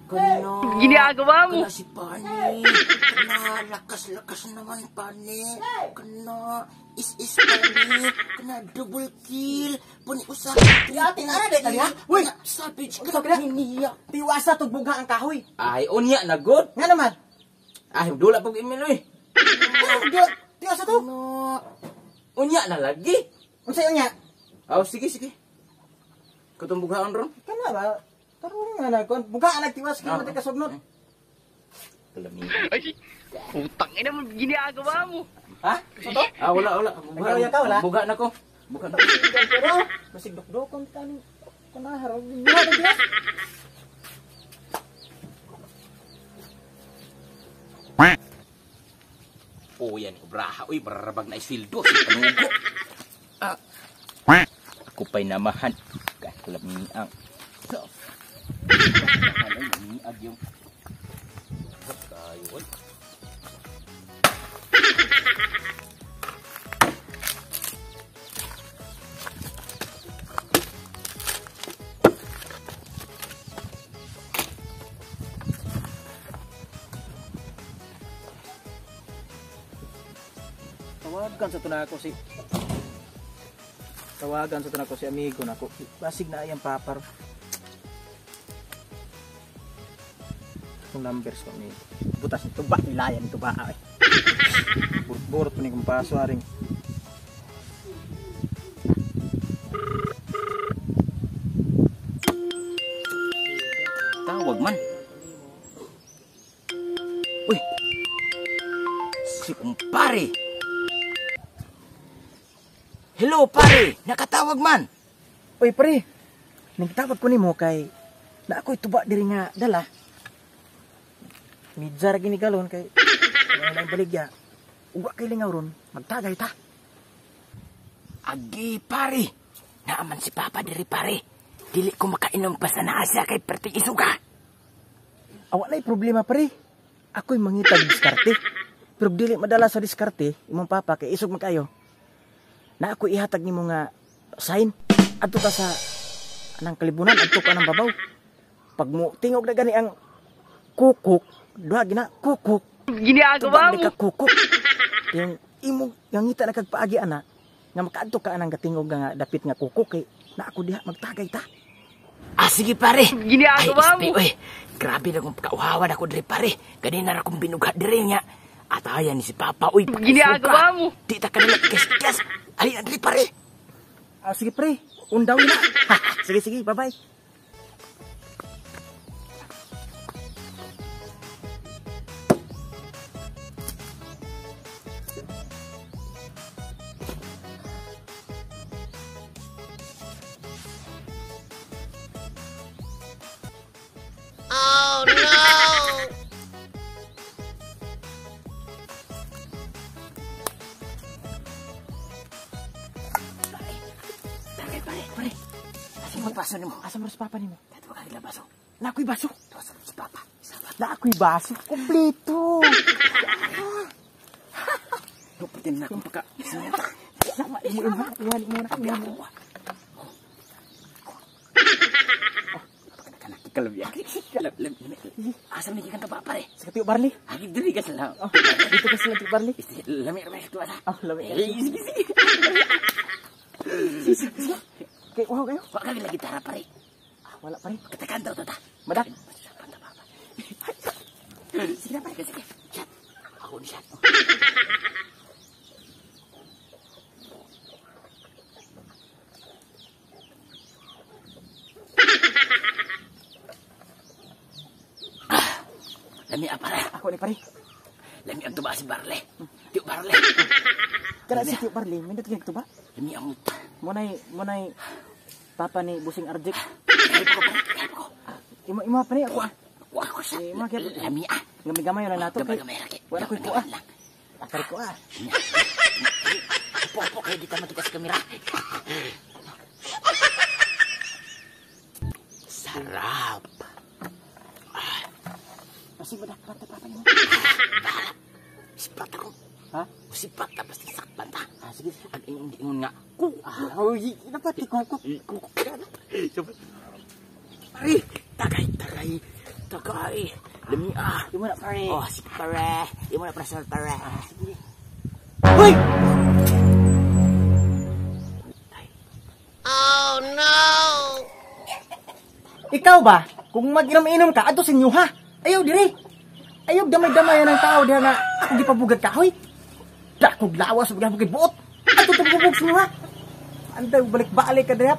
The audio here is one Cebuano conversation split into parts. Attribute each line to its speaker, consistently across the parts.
Speaker 1: Kano.
Speaker 2: Ginagawa mo.
Speaker 1: Kana si Pani. Kana lakas-lakas naman Pani. Kana is-is Pani. Kana double kill. Puni usa.
Speaker 3: Ate, nara di kali ha? Uy,
Speaker 1: savage
Speaker 3: ka
Speaker 1: niya.
Speaker 3: Tiwasa tug bugha ang kahoy.
Speaker 1: Ay, unya na good.
Speaker 3: Nga naman.
Speaker 1: Ay, dula pag email oy.
Speaker 3: Tiwasa to.
Speaker 1: No. Unya na lagi.
Speaker 3: Unsa unya?
Speaker 1: Aw, sige sige. Katong bughaon ron.
Speaker 3: Kana ba? Tarong nga na kon bugha nagtiwas kay mati kasugnot.
Speaker 1: Kalami.
Speaker 2: Ay, putang ina mo, ginagawa mo.
Speaker 3: Ha? Sa to?
Speaker 1: Ah, wala wala.
Speaker 3: Nagkauya ka, wala?
Speaker 1: Bugha na ko. Bugha na.
Speaker 3: Pero masig dukdukon ta ning kunahar. Bugha na tiwas.
Speaker 1: Oh, yan obraha. Uy, barabag na iswildo sa panugo. Ah. Ako pa'y namahan. Kalami ang. So. Ano yung yung tayo, oy.
Speaker 3: Tawagan sa tunako si Tawagan sa tunako si amigo nako. Basig na ayang papar. Itong numbers ko ni butas nito ba nilayan nito ba ay. Burot-burot pa ni kong paso aring.
Speaker 1: Tawag man. Uy. Si kumpare. Hello pare, nakatawag man.
Speaker 3: Uy pare, nagtawag ko nimo kay na ako'y tuba diri nga dala. Midjar gini galon kay wala nang baligya. Uwa kay lingaw ron, magtagay ta.
Speaker 1: Agi pare, naaman si Papa diri pare. Dili ko makainom pa sa naa siya kay perting isuga.
Speaker 3: Awa na'y problema pare. Ako'y mangitag diskarte. Pero dili madala sa diskarte, imong papa kay isog man kayo. Na ako ihatag nimo nga sign adto ta sa anang kalibunan, adto ka nang babaw. Pag mo tingog na gani ang kukuk, duha gina kukuk.
Speaker 2: Ginagawa mo.
Speaker 3: Ka kukuk. Yung imong ngangita na kag paagi ana nga makaadto ka anang gatingog nga dapit nga kukuk kay na ako diha magtagay ta.
Speaker 1: Ah sige pare.
Speaker 2: Ginagawa mo.
Speaker 1: Ay, grabe na kung pagkauhawan ako diri pare. Ganina ra kong binugha diri nya. Atayan ni si Papa uy.
Speaker 2: Ginagawa mo.
Speaker 1: Di ta kanila kikas-kikas. Ali na diri pare.
Speaker 3: Ah sige pre, undaw na. Sige sige, bye-bye.
Speaker 4: Oh no!
Speaker 1: Pare, pare, pare. Asa mo baso nimo?
Speaker 3: Asa mo sa papa nimo?
Speaker 1: Tato ka nila baso.
Speaker 3: Na ako'y baso.
Speaker 1: Baso sa papa.
Speaker 3: Na ako'y baso. Kompleto.
Speaker 1: Lupitin na akong pagka.
Speaker 3: Sama, imo imo imo na
Speaker 1: Abi
Speaker 3: imo.
Speaker 1: ako. Asa man gikan pa pare?
Speaker 3: Sa Tiyo Barley.
Speaker 1: Agi diri ka sila.
Speaker 3: Oh, dito ka sila Tiyo Barley.
Speaker 1: Lami ra ba sa?
Speaker 3: Oh, lami.
Speaker 1: Sige sige.
Speaker 3: Sige. Kay wow kayo.
Speaker 1: Wa ka lagi gitara pare.
Speaker 3: Ah, wala pare.
Speaker 1: Katakan daw ta.
Speaker 3: Madak.
Speaker 1: Sige na pare, sige. Shot. Ako ni shot. Lami apa pare?
Speaker 3: Ako ni pare.
Speaker 1: Lami ang tuba si Barley. Tiyo Barley.
Speaker 3: Kana si Tiyo Barley, mindot kay tuba.
Speaker 1: Lami ang
Speaker 3: Mo nay papa ni Busing Arjik.
Speaker 1: Kaya ko pare, kaya ko.
Speaker 3: Imo imo pare ako.
Speaker 1: Ako ako sa.
Speaker 3: Imo kay
Speaker 1: lami ah.
Speaker 3: Gamay-gamay lang nato.
Speaker 1: Gamay-gamay ra kay.
Speaker 3: Wala koy kuha. Akari ko ah.
Speaker 1: Popo kay di ta makita sa kamera. Sarap.
Speaker 3: Kasi madakpat ta papa nimo.
Speaker 1: Bahala. Sipat ako.
Speaker 3: Ha?
Speaker 1: Sipat ta basta sakpan ta.
Speaker 3: Ah, sige. Sige.
Speaker 1: Ang ingon ingon nga. Ku.
Speaker 3: Ah, oy, dapat ikukuk.
Speaker 1: Ku. Pare, tagay tagay. Tagay. Lami ah.
Speaker 3: Imo na pare.
Speaker 1: Oh, sige pare. Imo na prasol pare.
Speaker 3: Sige. Hoy!
Speaker 4: Oh no!
Speaker 3: Ikaw ba? Kung mag-inom-inom ka, adto sa inyo ha. Ayaw dire. Ayaw damay-damay ng tao diha nga ako gipabugat ka, hoy. Dakog lawas ug bukid buot. Adto tubog sa inyo ha. Anday balik-balik ka diha.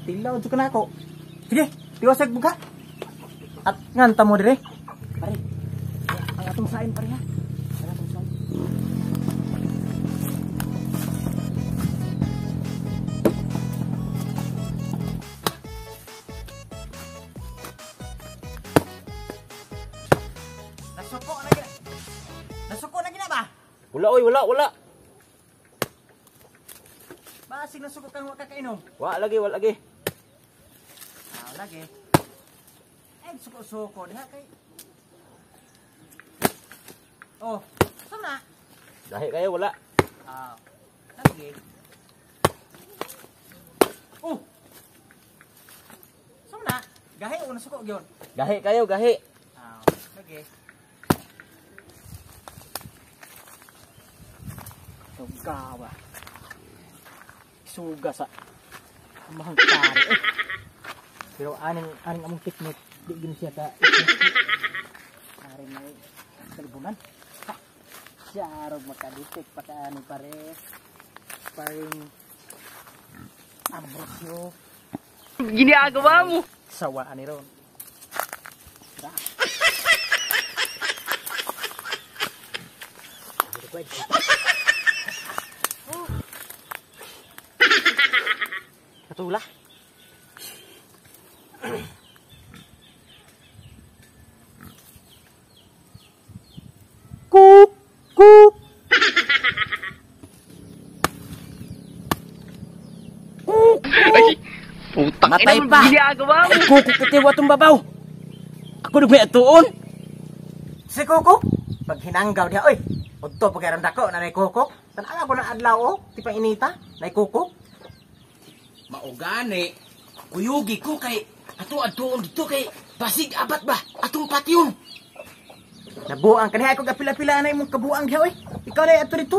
Speaker 3: Tilaw jud ka nako. Sige, tiwasag buka. At nganta mo dire. Pare. Ang atong sain pare ha. Ang atong sain. Nasuko na gina. Nasuko na gina ba?
Speaker 1: Wala oy, wala, wala.
Speaker 3: Basig nasuko kang wa kakainom.
Speaker 1: Wala lagi, wala lagi.
Speaker 3: Ah, lagi. Eh, suko-suko diha kay. Oh, saan na?
Speaker 1: Dahi kayo, wala.
Speaker 3: Ah, lagi. Oh. Saan na? Gahi o nasuko gyud?
Speaker 1: Gahi kayo, gahi.
Speaker 3: Ah, lagi. Suga ba? Suga sa amang pare. Eh. Pero aning among technique di gin siya ka. Pare may kalibunan. Ha. Siya rog makadetect pa ka ani pare. Paring Ambrosio.
Speaker 2: Ginagawa mo.
Speaker 3: Sawa ani ron. Da. Katula. Kuk kuk.
Speaker 2: Ay, putang
Speaker 1: Matay
Speaker 2: ina mo,
Speaker 1: pa.
Speaker 2: ginagawa mo.
Speaker 1: Ay, kukok katiwa itong babaw. Ako nagmay atuon.
Speaker 3: Si Koko, pag hinanggaw diha, oy, udto pag karon dako na nay Koko. Tan-awa ko na adlaw oh, ti pa inita, nay Koko.
Speaker 1: Maugani, kuyugi ko kay ato atuon dito kay basig abat ba atong patyon.
Speaker 3: Nabuang kaniha ko gapila-pila na imong kabuang diha oy. Ikaw na ato dito.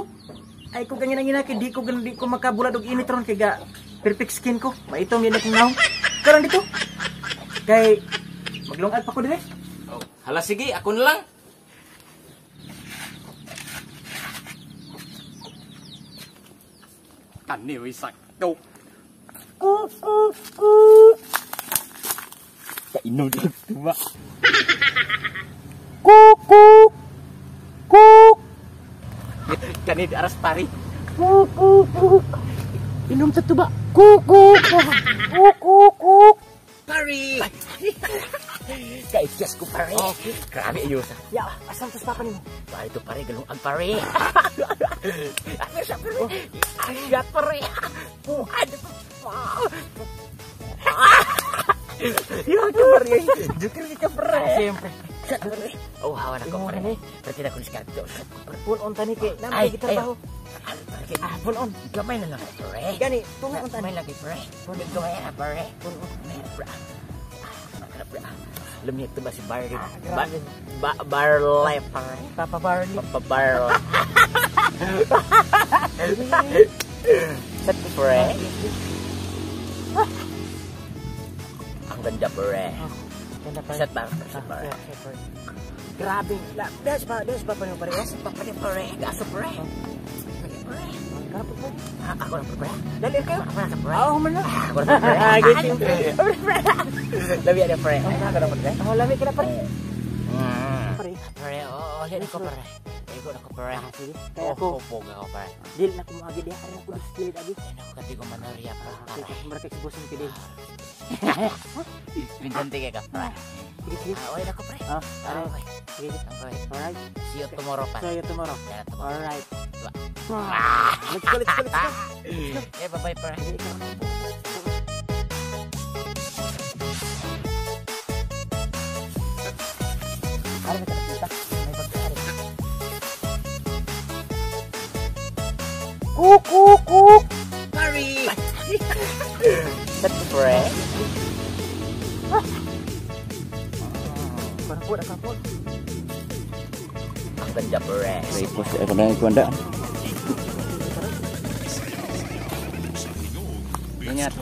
Speaker 3: Ay ko ganyan ngina kay di ko makabulad og init ron kay ga perfect skin ko. Maitong yun akong naong. Karon dito. Kay maglungag pa ko dire.
Speaker 1: Oh, hala sige, ako na lang. Kani oy sakto.
Speaker 3: Kuk kuk kuk.
Speaker 1: Kainom dito ba?
Speaker 3: Kuk kuk. Kuk.
Speaker 1: Kani di aras pari.
Speaker 3: Kuk kuk kuk. Inom sa tuba. Kuk kuk. Kuk kuk kuk.
Speaker 1: Pari. Kaikyas ko pare.
Speaker 3: Okay.
Speaker 1: Grabe ayusa.
Speaker 3: Ya, asam tas papa nimo.
Speaker 1: Pare to pare galungag pare. Ano siya pare? Ay, pare. Buhan ito pa. Yung ka pare. Joker ka pare.
Speaker 3: Siyempre.
Speaker 1: Oh, hawa na ko
Speaker 3: Imo
Speaker 1: pare.
Speaker 3: ni.
Speaker 1: Pare na ko diskarto.
Speaker 3: Full on tani kay
Speaker 1: Ay,
Speaker 3: namay gitrabaho.
Speaker 1: Pare.
Speaker 3: Ah, full on.
Speaker 1: Gamay na lang pare.
Speaker 3: Gani, tunga on tani.
Speaker 1: Gamay lang pare. Gamay na pare. Gamay na pare. Alam niyo ito ba si Barley?
Speaker 3: Grabe.
Speaker 1: Barley pare.
Speaker 3: Papa Barley.
Speaker 1: Papa Barley. Set ko pare. Ang ganda pare.
Speaker 3: Ganda pare.
Speaker 1: Set ba? Set pare.
Speaker 3: Yeah, set pare. Grabe. La, des pa pa nimo pare.
Speaker 1: Yes, papa ni pare. Gaso pare. Pare.
Speaker 3: Grabe pare.
Speaker 1: Ako na pare.
Speaker 3: Dali kayo.
Speaker 1: Ako na pare.
Speaker 3: Ah, human na.
Speaker 1: Ako na pare.
Speaker 3: Gitu.
Speaker 1: Labi ada pare. Ako na pare.
Speaker 3: Oh, lami ka na pare. Pare.
Speaker 1: Pare, oh, lihat ko pare. Lihat ko pare.
Speaker 3: Sige. Kaya ako,
Speaker 1: Oh, ako pare.
Speaker 3: dili na ko moagi diha aron ako kilid agi.
Speaker 1: Ayun ako katigo manoria pare.
Speaker 3: Okay, mura kay sibusong kilid.
Speaker 1: Pinjanti ka pare.
Speaker 3: Sige, sige.
Speaker 1: Ah, okay na ko pare.
Speaker 3: Ah,
Speaker 1: Ah, okay.
Speaker 3: Sige, sige.
Speaker 1: Okay.
Speaker 3: Alright.
Speaker 1: See you tomorrow pare.
Speaker 3: See you tomorrow.
Speaker 1: Yeah, tomorrow.
Speaker 3: Alright.
Speaker 1: Diba?
Speaker 3: Let's go, let's go, let's go.
Speaker 1: Eh, bye-bye pare.
Speaker 3: Sige, ikaw. Ari, may kakita. May pagkaari. Kuk, kuk, kuk.
Speaker 1: Pare! Set ko pare.
Speaker 3: Akapod, akapod. Ang ganda, pre.
Speaker 1: Repos ako na ikuanda.
Speaker 3: Ingat.